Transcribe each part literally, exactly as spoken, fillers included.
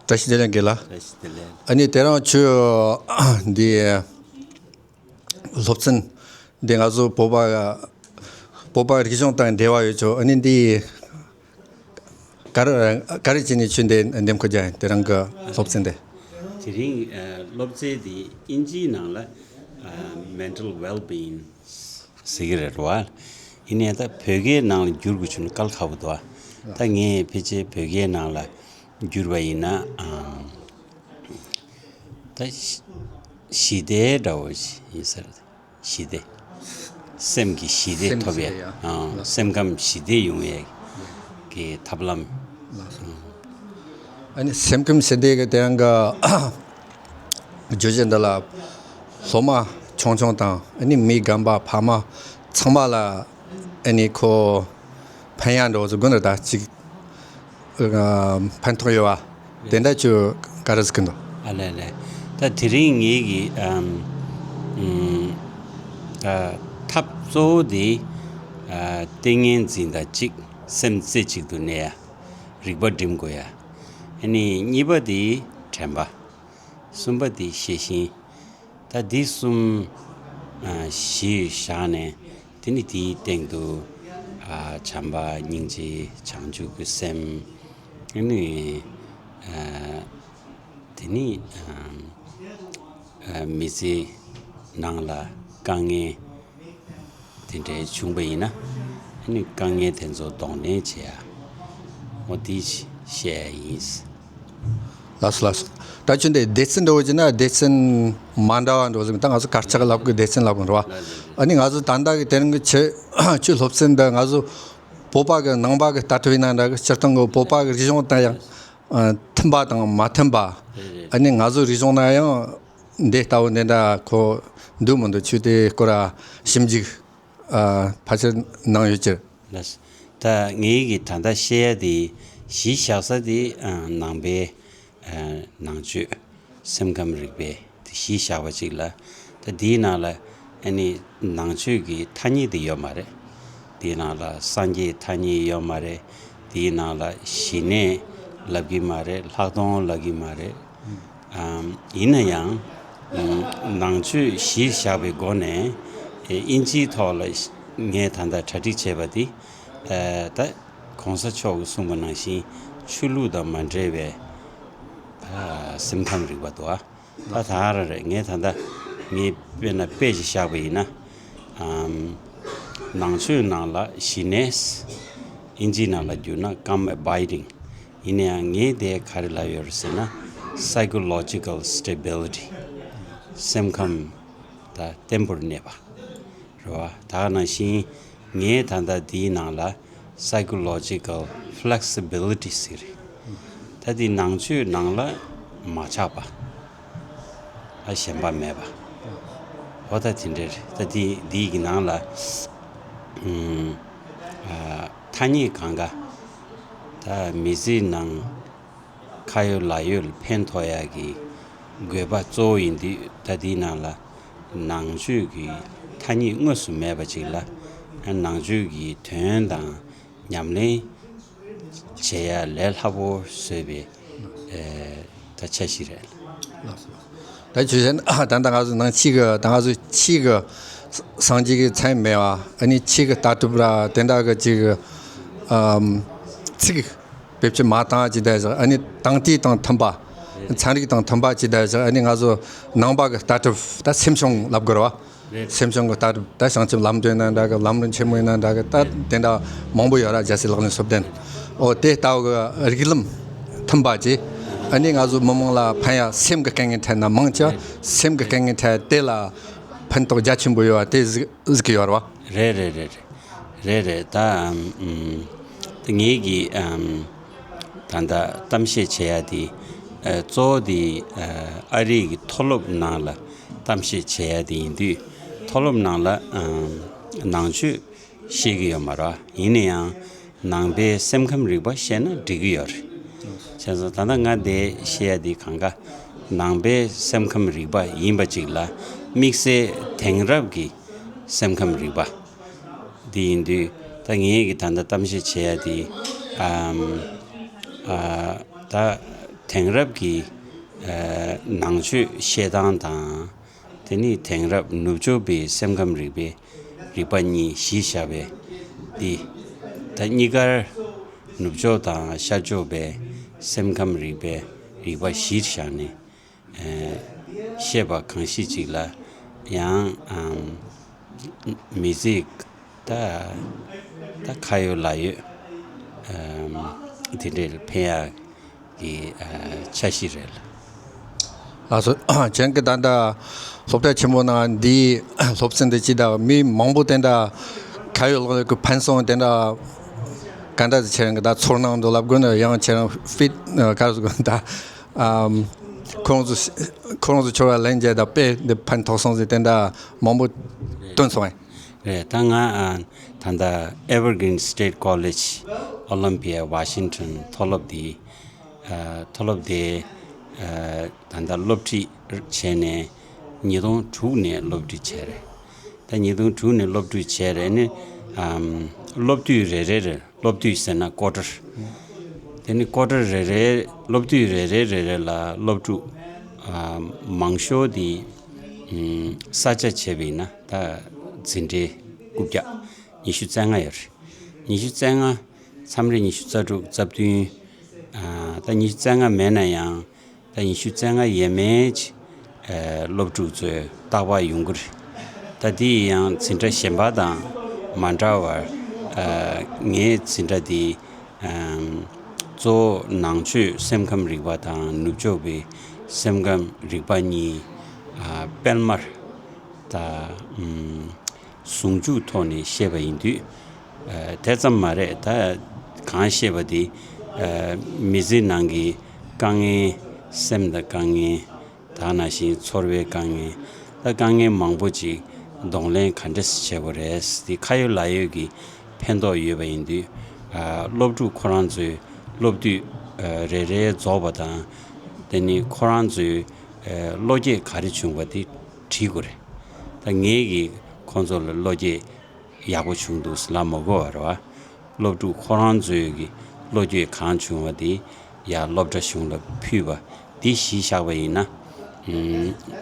བཀྲ་ཤིས་བདེ་ལེགས་དགེ་ལགས། བཀྲ་ཤིས་བདེ་ལེགས། ཨ་ནི་དེ་རིང་ཁྱོད་འདི་སློབ་ཚན་འདི་ང་ཚོ་བོད་པ་བོད་པ་རིག་གཞུང་དང་འབྲེལ་བ་ཡོད་ཆོག་ཨ་ནི་འདི་ག་རེ་ག་རེ་བྱས་ནས་ཁྱོད་འདི་འདེམས་བསྐོ་རྒྱག་ཡིན། དེ་རིང་གི་སློབ་ཚན་འདི། དེ་རིང་ཨ་སློབ་ཚན་འདི་དབྱིན་ཇིའི་ནང་ལ་ཨ་mental well-being ཟེར་གྱི་རེད་བ། ཡིན་ནའི་ད་བོད་སྐད་ནང་ལ་བསྒྱུར་དགོས་བྱུང་ན་དཀའ་ལས་ཁག་པོ་འདུག་ད་ངས་ཕལ་ཆེར་བོད་སྐད་ནང་ལ་བསྒྱུར་བ་ཡིན་ན་ཨམ། ད་ཞི་ཞི་བདེ་འདྲ་བོ་ཞིག་ཡིན་ས་རེད། ཞི་བདེ། སེམས་ཀྱི་ཞི་བདེ་སེམས་ཐོབ་ཡ། ཞི་བདེ་ཡ། ཨང་། ལགས། སེམས་ཁམས་ཞི་བདེ་ཡོང་ཡ་གི་ཐབས་ལམ། ལགས་སོ། ཨ་ནི་སེམས་ཁམས་ཞི་བདེ་གི་དེ་རིང་གི་བརྗོད་གཞི་འདི་ལ་སློབ་མ་ཆུང་ཆུང་དང་ཨ་ནི་མི་རྒན་པ་ཕ་མ་ཚང་མ་ལ་ཨ་ནི་ཁོ་ཕན་ཡ་འདྲ་བོ་ཟིག་དགོས་ནི་ད་ཅིག་ཕན་ཐོགས་ཡོད་པ། དེ་འདྲ་ཁྱོད་ག་རེ་ཟེར་གི་འདུག་ཨ་ལས་ལས། ད་དེ་རིང་ངེད་ཀྱི་ཨམ་ཨམ་ད་ཐབས་གཙོ་བོ་དེ་ཨ་ཏིང་ངེ་འཛིན་དང་གཅིག་སེམས་རྩེ་གཅིག་ཏུ་གནས་ཡ། རིག་པ་སྒྲིམ་དགོས་ཡ། ཨ་ནི་གཉིས་པ་དེ་དྲན་པ། གསུམ་པ་དེ་ཤེས་བཞིན། ད་འདི་གསུམ་ཨ་གཞིར་བཞག་ནས་དེ་ནི་དེའི་སྟེང་དུ་ཨ་བྱམས་པ་སྙིང་རྗེ་བྱང་ཆུབ་ཀྱི་སེམས། ཨ་ནི་ཨ་དེ་ནི་ཨ་ཨ་མི་ཚེ་ནང་ལ་དཀའ་ངལ་དེ་འདྲའི་བྱུང་པ་ཡིན་ན་ཨ་ནི་དཀའ་ངལ་དེ་ཚོ་གདོང་ལེན་བྱེད་ཡ། འོ་དེ་བཤད་ཡ་ཡིན། ལགས་སོ་ལགས་སོ། ད་ཁྱོད་འདི་སྡེ་ཚན་འདྲ་བོ་བྱས་ན་སྡེ་ཚན་མ་འདྲ་བ་འདྲ་བོ་ཟིག་ད་ང་ཚོ་གར་ཆག་ལབ་གི་སྡེ་ཚན་ལབ་གི་རེད་བ། ཨ་ནི་ང་ཚོ་ད་ལྟ་གི་དེ་རིང་གི་ཆེ་ཆོས་སློབ་ཚན་འདི་ང་ཚོ་བོད་པ་གི་ནང་པ་གི་ལྟ་གྲུབ་ཡིན་ན་འདྲ་གི་སྤྱིར་བཏང་གི་བོད་པ་གི་རིག་གཞུང་དང་ཡང་ཨ་མཐུན་པ་དང་མ་མཐུན་པ། ཨ་ནི་ང་ཚོ་རིག་གཞུང་ན་ཡང་འདི་ལྟ་བུ་འདི་འདྲ་ཁོ་འདུག་མི་འདུག་ཁྱོད་དེ་སྐོར་ཞིབ་འཇུག་ཨ་ཕལ་ཆེར་གནང་ཡོད་ཀྱི། ལགས། ད་ངེད་ཀྱིས་ད་ལྟ་བཤད་ཡ་དེ་གཞི་བཞག་ས་དེ་ཨ་ནང་པའི་ཨ་ནང་ཆོས་སེམས་ཁམས་རིག་པའི་དེ་གཞི་བཞག་པ་ཅིག་ལ། ད་དེའི་ནང་ལ་ཨ་ནི་ནང་ཆོས་ཀྱི་ཐ་སྙད་དེ་ཡོད་མ་རེད། དེའི་ནང་ལ་སངས་རྒྱས་ཐ་སྙད་ཡོད་མ་རེད། དེའི་ནང་ལ་ཞི་གནས་ལབ་ཀྱི་མ་རེད། ལྷག་མཐོང་ལབ་ཀྱི་མ་རེད། ཨམ། ཡིན་ན་ཡང་ཨམ། ནང་ཆོས་གཞིར་བཞག་པའི་སྒོ་ནས་ཨེ་དབྱིན་ཇིའི་ཐོག་ལ་ངས་ད་ལྟ་གྲ་སྒྲིག་བྱས་པ་དེ་ཨ་ད་གོང་ས་མཆོག་གིས་གསུངས་པ་ནང་བཞིན་ཆོས་ལུགས་དང་མ་འབྲེལ་བའི་ཨ་སེམས་ཁམས་རིག་པ་འདུག་ཨ། ད་ད་ར་རེད། ངས་ད་ལྟ་ངས་དཔེར་ན་དཔེ་ཞིག་བཞག་པ་ཡིན་ན། ཨམ། ནང་ཆོས་ནང་ལ་ཞི་གནས། དབྱིན་ཇིའི་ནང་ལ་བསྒྱུར་ན་calm abiding། ཡིན་ན་ཡང་ངས་དེ་ག་རེ་ལབ་ཡོད་རེད་ཟེར་ན། psychological stability། སེམས་ཁམས་ད་བརྟན་པོར་གནས་པ་རེད་བ། ད་ནང་བཞིན་ངས་ད་ལྟ་འདིའི་ནང་ལ་psychological flexibility ཟེར་རེད། ད་འདི་ནང་ཆོས་ནང་ལ་མ་ཆགས་པ། ཨ་ཞེན་པ་མེད་པ། འོ་ད་དེ་འདྲ་རེད། ད་འདི་འདི་གི་ནང་ལ་ཨུམ་ཨ་ཐ་སྙད་གང་ག་ད་མི་ཚེའི་ནང་ཁ་ཡོད་ལག་ཡོད་ལ་ཕན་ཐོགས་ཡག་གི་དགོས་པ་གཙོ་བོ་ཡིན་དུས། ད་འདིའི་ནང་ལ་ནང་ཆོས་ཀྱི་ཐ་སྙད་དངོས་སུ་མེད་པ་ཅིག་ལ་ཨ་ནང་ཆོས་ཀྱི་དོན་དང་ཉམས་ལེན་བྱེད་ཡ་ལས་སླ་པོ་བཟོས་པའི་ཨེ་ད་འཆར་གཞི་རེད། ལགས་སོ། ད་ཆོས་ཅན། ད་ལྟ་ང་ཚོ་ནང་ཆོས་ཀྱི་ད་ང་ཚོ་ཆོས་ཀྱི་སངས་རྒྱས་ཀྱི་མཚན་མེད་པ། ཨ་ནི་ཆོས་ཀྱི་ལྟ་གྲུབ་ར་དེ་འདྲ་གི་ཅིག་ཨམ་ཚིག་བེད་སྤྱོད་མ་བཏང་ཅི་བསྡད་ཟེར། ཨ་ནི་དེང་དུས་དང་མཐུན་པ། ཚན་རིག་དང་མཐུན་པ་ཅི་བསྡད་ཟེར། ཨ་ནི་ང་ཚོ་ནང་པ་གི་ལྟ་གྲུབ་ད་སེམས་བྱུང་ལབ་དགོས་རེད་བ། རེད། སེམས་བྱུང་གི་ལྟ་གྲུབ་ད་བྱང་ཆུབ་ལམ་སྒྲོན་ན་འདྲ་གི། ལམ་རིམ་ཆེན་མོ་ཡིན་ན་འདྲ་གི། ད་དེ་འདྲ་མང་པོ་ཡོད་ར། རྒྱལ་སྲས་ལག་ལེན་སོ་བདུན། འོ་དེ་ལྟ་བུ་གི་རིགས་ལམ་མཐུན་པ་ཅིག་ཨ་ནི་ང་ཚོ་མི་མང་ལ་ཕན་ཡ། སེམས་ཀྱི་དཀའ་ངལ་འཕྲད་ན་མང་ཆེ་བ་སེམས་ཀྱི་དཀའ་ངལ་འཕྲད་དེ་ལ་ཕན་ཐོགས་རྒྱ་ཆེན་པོ་ཡོད་པ་དེ་གཟིགས་གཟིགས་ཀྱི་ཡོད་རེད་བ། རེད་རེད་རེད་རེད། རེད་རེད། ད་ཨམ་ཨམ་ད་ངེད་ཀྱིས་ཨམ་ད་ལྟ་གཏམ་བཤད་བྱེད་ཡ་དེ་ཨ་གཙོ་བོ་དེ་ཨ་ཨ་རི་གི་མཐོ་སློབ་ནང་ལ་གཏམ་བཤད་བྱེད་ཡ་དེ་ཡིན་དུས། མཐོ་སློབ་ནང་ལ་ཨམ་ནང་ཆོས་ཤེས་ཀྱི་ཡོད་མ་རེད། ཡིན་ན་ཡང་ནང་པའི་སེམས་ཁམས་རིག་པ་ཤེས་ན་འགྲིག་གི་ཡོད་རེད། བྱས་ཙང་ད་ལྟ་ང་འདི་བཤད་ཡ་འདི་གང་ག་ནང་པའི་སེམས་ཁམས་རིག་པ་ཡིན་པ་ཅིག་ལ་དམིགས་བསལ་དེང་རབས་ཀྱི་སེམས་ཁམས་རིག་པ་འདི་ཡིན་དུས། ད་ངེད་ཀྱི་ད་ལྟ་གཏམ་བཤད་བྱེད་ཡ་འདི་ཨམ་ཨ་ད་ དེང་རབས་ཀྱི་ནང་ཆོས་བཤད་སྟངས་དང་། དེ་ནི་དེང་རབས་ནུབ་ཕྱོགས་པའི་སེམས་ཁམས་རིག་པའི་རིག་པ་གཉིས་གཞི་བཞག་པའི་འདི། ད་གཉིས་ཀར་ནུབ་ཕྱོགས་དང་ཤར་ཕྱོགས་པའི་སེམས་ཁམས་རིག་པའི་རིག་པ་གཞིར་བཞག་ནས། བཤད་པ་གང་ཞིག་ཅིག་ལ་ཡང་མི་ཚེ་ད་ད་ཁ་ཡོད་ལག་ཡོད་དེ་འདྲའི་ཕན་ཡག་གི་འཆར་གཞི་རེད། ལགས་སོ། ཁྱེད་ཀྱི་ད་ལྟ་སློབ་གྲྭ་ཆེན་མོ་ནང་འདིའི་སློབ་ཚན་འདི་ཅི་ད་མི་མང་པོ་དེ་འདྲ་ཁ་ཡོད་ལག་ཡོད་ཀྱི་ཕན་སོང་དེ་འདྲ་ག་འདྲ་ཟེར་ཁྱེད་རང་གི་ད་ཚོར་སྣང་འདུག་ལབ་དགོས་ན། ཡང་ཁྱེད་རང་ཕིད་ག་རེ་ཟེར་དགོས་ད། ཨམ། ཁོ་རང་ཚོ་ཁོ་རང་ཚོ་ཁྱོད་ལ་ལན་བརྒྱབ་ད་དཔེ་འདི་ཕན་ཐོགས་སོང་ཟེར་དེ་འདྲ་མང་པོ་བཏོན་སོང་ངས། རེད། ད་ང་ཨ་ད་ལྟ་Evergreen State College Olympia Washington མཐོ་སློབ་འདི་ཨ་མཐོ་སློབ་དེ་ཨ་ད་ལྟ་སློབ་ཁྲིད་བྱས་ནས་ཉིས་སྟོང་དྲུག་ནས་སློབ་ཁྲིད་བྱས་རེད། ད་ཉིས་སྟོང་དྲུག་ནས་སློབ་ཁྲིད་བྱས་རེད་ནི། ཨམ། སློབ་དུས་རེ་རེ་རེ། སློབ་དུས་ཟེར་ན་ཀོ་ཊར། དེ་ནི་ཀོ་ཊར་རེ་རེ། སློབ་དུས་རེ་རེ་རེ་རེ་ལ་སློབ་ཕྲུག་ཨ་མང་ཤོས་དེ་ཨམ་ས་ཆ་བྱས་པ་ཡིན་ན་ད་འཛིན་གྲྭའི་རྐུབ་བཀྱག་ཉི་ཤུ་རྩ་ལྔ་ཡོད་རེད། ཉི་ཤུ་རྩ་ལྔ། མཚམས་རེ་ཉི་ཤུ་རྩ་དྲུག་རྩ་བདུན། ཨ་ད་ཉི་ཤུ་རྩ་ལྔ་མེད་ན་ཡང་། ད་ཉི་ཤུ་རྩ་ལྔ་ཡས་མས་ཅིག་ཨ་སློབ་ཕྲུག་ཚོས་རྟག་པར་ཡོང་གི་རེད། ད་དེ་ཡང་འཛིན་གྲྭ་གཞན་པ་དང་མ་འདྲ་བར། ཨ་ངའི་འཛིན་གྲྭ་འདི་ཨམ་གཙོ་བོ་ནང་ཆོས་སེམས་ཁམས་རིག་པ་དང་ནུབ་ཕྱོགས་པའི་སེམས་ཁམས་རིག་པ་གཉིས་ཨ་སྤེལ་མར་ད་ཨམ་ཟུང་འཇུག་ཐོག་ནས་བཤད་པ་ཡིན་དུས། ཨ་དེ་ཙམ་མ་རེད། ད་གང་བཤད་པ་དེ་ཨ་མི་ཚེ་ནང་གི་དཀའ་ངལ། སེམས་དང་དཀའ་ངལ། ད་ནང་བཞིན་ཚོར་བའི་དཀའ་ངལ། ད་དཀའ་ངལ་མང་པོ་ཅིག་གདོང་ལེན་ག་འདྲ་སེ་བྱེད་དགོས་རེད། དེ་ཁ་ཡོད་ལག་ཡོད་ཀྱི་ཕན་ཐོགས་ཡོད་པ་ཡིན་དུས། ཨ་སློབ་ཕྲུག་ཁོ་རང་ཚོའི་སློབ་དུས་ཨ་རེ་རེ་རྫོགས་པ་དང་། དེ་ནི་ཁོ་རང་ཚོའི་ཨ་བློ་སྐྱེད་ག་རེ་བྱུང་བ་དེ་བྲིས་དགོས་རེད། ད་ངེད་ཀྱིས་ཁོང་ཚོ་ལ་བློ་སྐྱེད་ཡག་པོ་བྱུང་འདུག་ཟེར་ལབ་མ་དགོས་པ་རེད་བ། སློབ་ཕྲུག་ཁོ་རང་ཚོའི་གི་བློ་སྐྱེད་གང་བྱུང་བ་དེ་ཡང་སློབ་གྲྭ་གཞུང་ལ་ཕུལ་བ་འདི་གཞི་བཞག་པ་ཡིན་ན།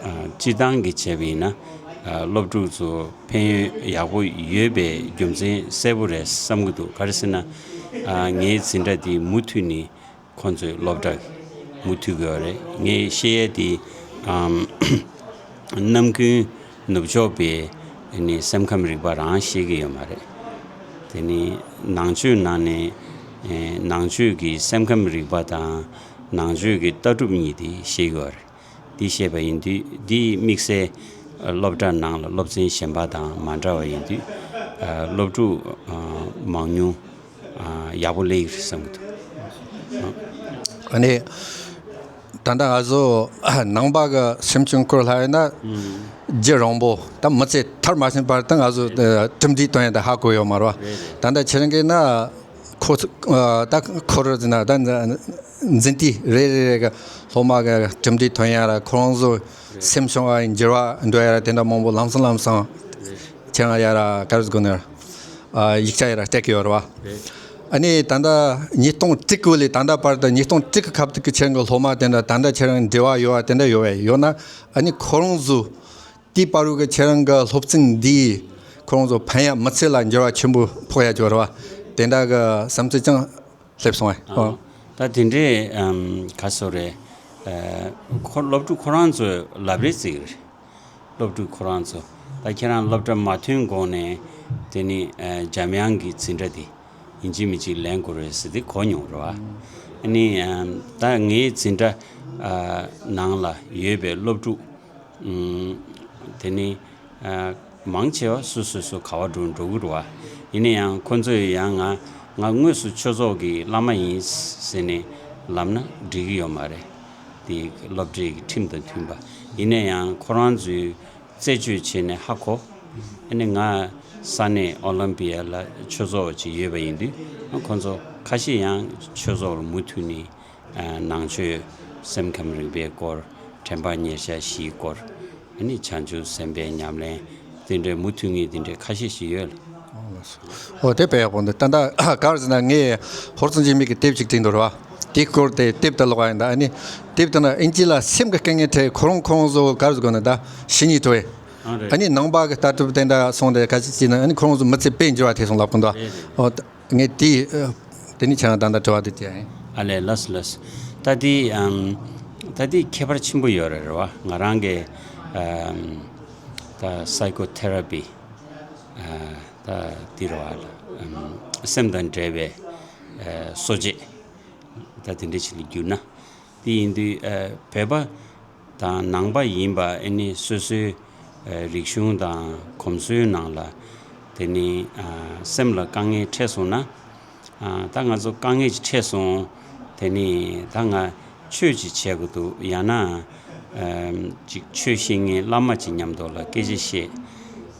ཨ་སྤྱིར་བཏང་གི་བྱས་པ་ཡིན་ན། ཨ་སློབ་ཕྲུག་ཚོ་ཕན་ཡོན་ཡག་པོ་ཡོད་པའི་རྒྱུ་མཚན་གསལ་པོ་རེད་བསམ་གྱི་འདུག་ག་རེ་ཟེར་ན། ཨ་ངའི་འཛིན་གྲྭ་འདི་མུ་མཐུད་ནས་ཁོང་ཚོའི་སློབ་གྲྭ་མུ་མཐུད་དགོས་པ་རེད། ངས་བཤད་ཡས་དེ་ཨམ་ནམ་རྒྱུན་ནུབ་ཕྱོགས་པའི་ནི་སེམས་ཁམས་རིག་པ་རང་བཤད་ཀྱི་ཡོད་མ་རེད། དེ་ནི་ནང་ཆོས་ནང་ནས་ཨེ་ནང་ཆོས་ཀྱི་སེམས་ཁམས་རིག་པ་དང་ནང་ཆོས་ཀྱི་ལྟ་གྲུབ་གཉིས་དེ་བཤད་ཀྱི་ཡོད་རེད། འདི་བཤད་པ་ཡིན་དུས་འདི་དམིགས་བསལ་སློབ་གྲྭ་ནང་ལ་སློབ་ཚན་གཞན་པ་དང་མ་འདྲ་བ་ཡིན་དུས། ཨ་སློབ་ཕྲུག་ཨ་མང་ཉུང་ཨ་ཡག་པོ་སླེབས་ཀྱི་རེད་བསམ་གྱི་འདུག་ཨ་ནི་ད་ལྟ་ང་ཚོ་ནང་པ་གི་སེམས་ཅན་སྐོར་ལ་ཡིན་ན་རྒྱུ་རིང་པོ་ད་མི་ཚེ་མཐར་མ་ཕྱིན་བར་དུ་ང་ཚོ་ཨ་གྲུབ་འབྲས་ཐོན་ཡ་ད་ཧ་གོ་ཡོད་མ་རེད་བ། ད་ལྟ་ཁྱེད་རང་གིས་ན། ཁོ་ཚོ་ཨ་ད་ཁོ་ར་ཟེར་ན་ད་འཛིན་གྲྭ་རེ་རེ་རེ་གི་སློབ་མ་གི་གྲུབ་འབྲས་ཐོན་ཡ་ར་ཁོ་རང་ཚོ་སེམས་བྱུང་བ་འགྱུར་བ་འགྲོ་ཡ་ར་དེ་འདྲ་མང་པོ་ལམ་སང་ལམ་སང་ཁྱེད་རང་ཡ་ར་ག་རེ་ཟེར་དགོས་ནི་ཨ་ཡིག་ཆ་ཡ་ར་སྤྲད་གི་ཡོད་རེད་བ། ཨ་ནི་ད་ལྟ་ཉིས་སྟོང་དྲུག་གི་ལས་ད་ལྟ་བར་དུ་ཉིས་སྟོང་དྲུག་གི་ཁ་ཐུག་གི་ཁྱེད་རང་གི་སློབ་མ་དེ་འདྲ་ད་ལྟ་ཁྱེད་རང་འབྲེལ་བ་ཡོད་བ་དེ་འདྲ་ཡོད་བས་ཡོད་ན་ཨ་ནི་ཁོ་རང་ཚོ། དེའི་བར་དུ་གི་ཁྱེད་རང་གི་སློབ་ཚན་འདིས་ཁོ་རང་ཚོ་ཕན་ཡ་མི་ཚེ་ལ་འགྱུར་བ་ཆེན་པོ་ཕོག་ཡ་ཅིག་རེད་བ། དེ་འདྲ་གི་བསམ་ཚུལ་ཀྱང་སླེབས་སོང་ངས། ཨ། ད་དེ་འདྲའི་ཨམ་ག་སོ་རེད། ཨ་ཁོ་སློབ་ཕྲུག་ཁོ་རང་ཚོས་ལབ་རེས་བརྩི་གི་རེད། སློབ་ཕྲུག་ཁོ་རང་ཚོ་ད་ཁྱེད་རང་སློབ་གྲྭ་མ་ཐོན་གོང་ནས་དེ་ནི་ཨ་འཇམ་དབྱངས་ཀྱི་འཛིན་གྲྭ་དེ་ཡིན་གཅིག་མིན་གཅིག་ལེན་དགོས་རེད་ཟེར་དེ་གོ་མྱོང་རེད་བ། ཨ་ནི་ཨམ་ད་ངའི་འཛིན་གྲྭ་ཨ་ནང་ལ་ཡོད་པའི་སློབ་ཕྲུག་ཨུམ། དེ་ནི་ཨ་མང་ཆེ་བ་སོ་སོ་སོ་ག་བ་འགྲོ་འགྲོ་གི་རེད་བ། ཡིན་ན་ཡང་ཁོ་ཚོས་ཡང་ང་ང་དངོས་སུ་ཆོས་ཚོགས་ཀྱི་བླ་མ་ཡིན་ཟེར་ནས་ལབ་ན་འགྲིག་གི་ཡོད་མ་རེད། དེ་སློབ་གྲྭའི་ཁྲིམས་དང་མཐུན་པ། ཡིན་ན་ཡང་ཁོ་རང་ཚོས་རྩད་གཅོད་བྱས་ནས་ཧ་གོ། ཨ་ནི་ང་ས་གནས་ཨོ་ལམ་པི་ཡ་ལ་ཆོས་ཚོགས་ཅིག་ཡོད་པ་ཡིན་དུས་ཁོ་ཚོ་ཁ་ཤས་ཡང་ཆོས་ཚོགས་ལ་མུ་མཐུད་ནས། ནང་ཆོས་སེམས་ཁམས་རིག་པའི་སྐོར། དྲན་པ་ཉེར་བཞག་བཞིའི་སྐོར། ཨ་ནི་བྱང་ཆུབ་སེམས་དཔའི་ཉམས་ལེན། དེ་འདྲའི་མུ་མཐུད་ངས་དེ་འདྲའི་ཁ་ཤས་ཤིག་ཡོད་ལ། ཨོ་དེ་དཔེ་ཡག་པོ་འདུག་ད་ལྟ་ག་རེ་ཟེར་ན་ངས་ཧོར་བཙན་གྱི་མིག་གི་དེབ་ཅིག་བྲིས་འདུག་རེད་བ། དེའི་སྐོར་དེ་དེབ་ཏུ་ཀློག་པ་ཡིན་ད། ཨ་ནི་དེབ་དེ་ན་དབྱིན་ཇི་ལ་སེམས་ཀྱི་དཀའ་ངལ་འཕྲད་ཁོ་རང་ཁོ་རང་ཚོ་ག་རེ་ཟེར་དགོས་ན་ད་ཤི་ཉེན་ཐོབ་པས། ཨ་རེད། ཨ་ནི་ནང་པ་གི་ལྟ་གྲུབ་དེ་འདྲ་སོང་དེ་ག་ཅི་བྱས་ན་ཨ་ནི་ཁོ་རང་ཚོ་མི་ཚེ་དཔེ་འགྱུར་བ་ཐེབས་སོང་ལབ་གོ་འདུག་རེད་རེད། ཨོ་ད་ངས་དེ་ཨ་དེ་ནི་ཁྱེད་རང་ད་ལྟ་དྲི་བ་དེ་དྲིས་ཡིན། ཨ་ལས། ལགས་སོ་ལགས་སོ། ད་དེ་ཨམ་ད་དེ་ཁྱད་པར་ཆེན་པོ་ཡོད་རེད། རེད་བ། ང་རང་གི་ཨམ་ད་སའི་ཀོ་ཐེ་ར་པི་ཨ་ད་དེ་རེད་བ་ལ་ཨམ་སེམས་དང་འབྲེལ་བའི་ཨ་གསོ་དཔྱད་ད་དེ་འདྲ་ཞིག་ལ་བསྒྱུར་ན། དེ་ཡིན་དུས་ཨ་བོད་པ་དང་ནང་པ་ཡིན་པ་ཨ་ནི་སོ་སོའི་ཨ་རིག་གཞུང་དང་གོམས་སྲོལ་ནང་ལ་དེ་ནི་ཨ་སེམས་ལ་དཀའ་ངལ་འཕྲད་སོང་ན། ཨ་ད་ང་ཚོ་དཀའ་ངལ་ཅིག་འཕྲད་སོང་། དེ་ནི་ད་ང་ཆོས་ཅིག་བྱེད་དགོས་འདུག་ཡང་ན་ཨ་ཅིག་ཆོས་བཤད་མཁན་བླ་མ་ཅིག་མཉམ་དུ་ལ་སྐད་ཆ་བཤད།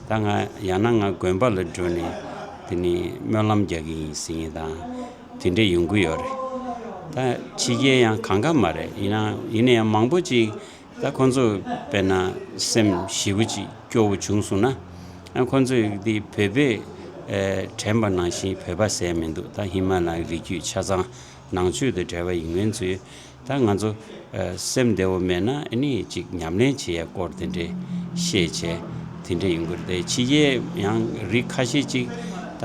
ད་ང་ཡང་ན་ང་དགོན་པ་ལ་འགྲོ་ནས་དེ་ནི་སྨོན་ལམ་རྒྱག་གི་ཡིན་ཟེར་མཁན་དང་དེ་འདྲ་ཡོང་གི་ཡོད་རེད། ད་ཕྱི་རྒྱལ་ཡང་གང་ག་མ་རེད། ཡིན་ན་ཡིན་ན་ཡང་མང་པོ་ཅིག་ད་ཁོང་ཚོ་དཔེར་ན་སེམས་ཞེ་པོ་ཅིག་སྐྱོ་བོ་བྱུང་སོང་ན། ཨ་ཁོང་ཚོས་འདི་བོད་པའི་ཨེ་དྲན་པ་ནང་བཞིན་བོད་པ་ཟེར་མི་འདུག་ད་ཧི་མ་ལ་ཡའི་རི་རྒྱུད་ཆ་ཚང་ནང་ཆོས་དང་འབྲེལ་བ་ཡིན་མཁན་ཚོས་ད་ང་ཚོ་ཨེ་སེམས་བདེ་བོ་མེད་ན་ཨ་ནི་ཅིག་ཉམས་ལེན་བྱེད་ཡ་སྐོར་དེ་འདྲས་བཤད་བྱས་དེ་འདྲས་ཡོང་གི་རེད། དེ་ཕྱི་རྒྱལ་ཡང་རིགས་ཁ་ཤས་ཅིག་ད་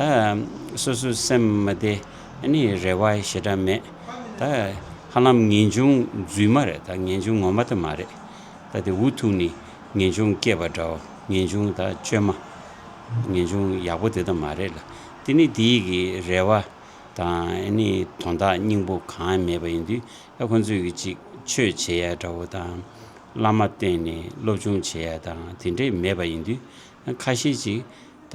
སོ་སོའི་སེམས་མ་བདེ། ཨ་ནི་རེ་བ་ཞེ་དྲག་མེད། ད་ཧ་ལམ་ངེས་འབྱུང་རྫུན་མ་རེད། ད་ངེས་འབྱུང་ངོ་མ་དེ་མ་རེད། ད་དེ་འུ་ཐུག་ནས་ངེས་འབྱུང་སྐྱེས་པ་འདྲ་བོ། ངེས་འབྱུང་ད་བཅོས་མ། ངེས་འབྱུང་ཡག་པོ་དེ་ད་མ་རེད་ལ། དེ་ནི་དེའི་གི་རེ་བ་དང་ཨ་ནི་དོན་དག་སྙིང་པོ་གང་ཡང་མེད་པ་ཡིན་དུས། ད་ཁོང་ཚོས་གི་ཅིག་ཆོས་བྱེད་ཡ་འདྲ་བོ་དང་། བླ་མ་བསྟེན་ནས་སློབ་སྦྱོང་བྱེད་ཡ་དང་དེ་འདྲས་མེད་པ་ཡིན་དུས། ཁ་ཤས་ཅིག་ད་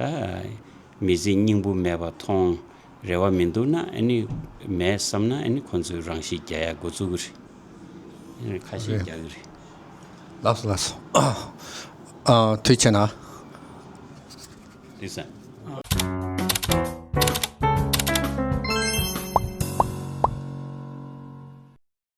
མི་ཚེ་སྙིང་པོ་མེད་པ་མཐོང་། རེ་བ་མི་འདུག་ན་ཨ་ནི་མེད་བསམ་ན་ཨ་ནི་ཁོང་ཚོས་རང་ཤི་རྒྱག་ཡ་འགོ་བཙུགས་གི་རེད། ཨ་ནི་ཁ་ཤས་རེད། རྒྱག་གི་རེད། ལགས་སོ་ལགས་སོ། ཨ་ཐུགས་རྗེ་ཆེ་གནང་། ཐུགས་རྗེ་ཆེ།